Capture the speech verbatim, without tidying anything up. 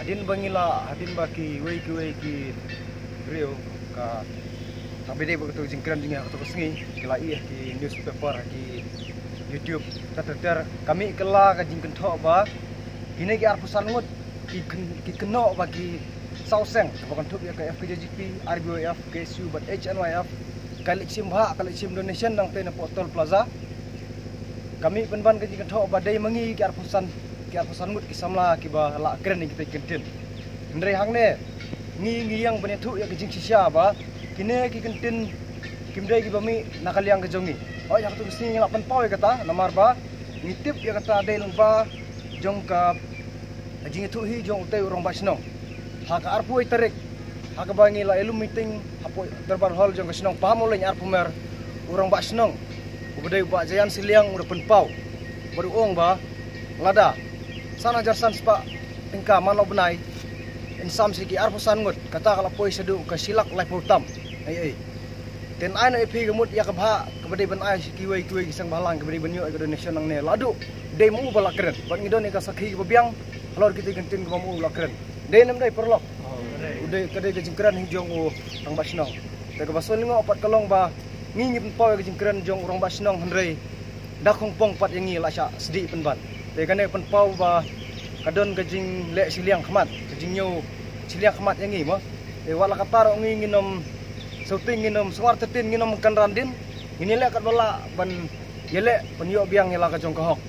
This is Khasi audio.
Hadien ba ngi la, hadien ba kiwei kiwei ki briew ka, ka bidei ba ka tu jingkren jong ngi ha ka tu ka sngi, ki la ïoh ki newspaper, ki YouTube, ter ter ter. Ka mih kylla ka jingkynthoh ba kine ki arphew san ngut ki kyn-, ki kynnoh ba ki saw seng, ba kynthup ïa ka F K J G P, R B Y F, K S U bad H N Y F, ka leit shim bhah, ka leit shim donation nangtei na Port Toll Plaza. Ka mih pynban ka jingkynthoh ba dei ma ngi ki arphew san, ki arphew san ngut ki samla kiba la kren ïa kita ki kyntien. Hynrei hangne ngi, ngi ïeng ban ïathuh ïa ka jingshisha ba kine ki kyntien kim dei kiba mih na ka liang ka jong ngi. Hooid, ha ka tu ka sngi ngi la pynpaw ïa kata, namar ba ngi tip ïa kata dei lyngba jong ka jingïathuh hi jong utei u rangbah shnong. Ha ka arphew tarik, ha kaba ngi la ïalum meeting hapoh Dorbar Hall jong ka shnong Pahamolein Arphumer, u rangbah shnong uba dei u Bah Jayan Siliang u da pynpaw bad u ong ba lada san hajar san spah tyngka man la u bnai, yn sam sha ki arphew san ngut, kata ka la poi shaduh ka shi lak laiphew tam. Ei ei. Te yn ai noh ïa phi ka mut ïa ka bhah kaba dei ban ai sha kiwei kiwei ki seng bhalang kaba dei ban ïoh ïa ka donation nangne, la duh dei ma u ba la kren. Bad ngi don ïa ka sakhi kaba biang halor kita ki kyntien kaba ma u la kren. Dei ne ym dei, paralok? U dei, ka dei ka jingkren hi jong u rangbah shnong. Te kaba sngewlyngngoh pat ka long ba ngi, ngi pynpaw ïa ka jingkren jong u rangbah shnong, hynrei da khongpong pat ïa ngi la shah sdieh pynban. Te kane pynpaw ba ka don ka jingleh shiliang khmat, ka jingñiew shiliang khmat ïa ngi mo. Te wat la katta ruh ngi, ngin ym sngewthuh, ngin ym sngewthuh, ngin ym kynran dien, ngin ïaleh katba lah ban ïaleh ban ïoh biang ïa la ka jong ka hok.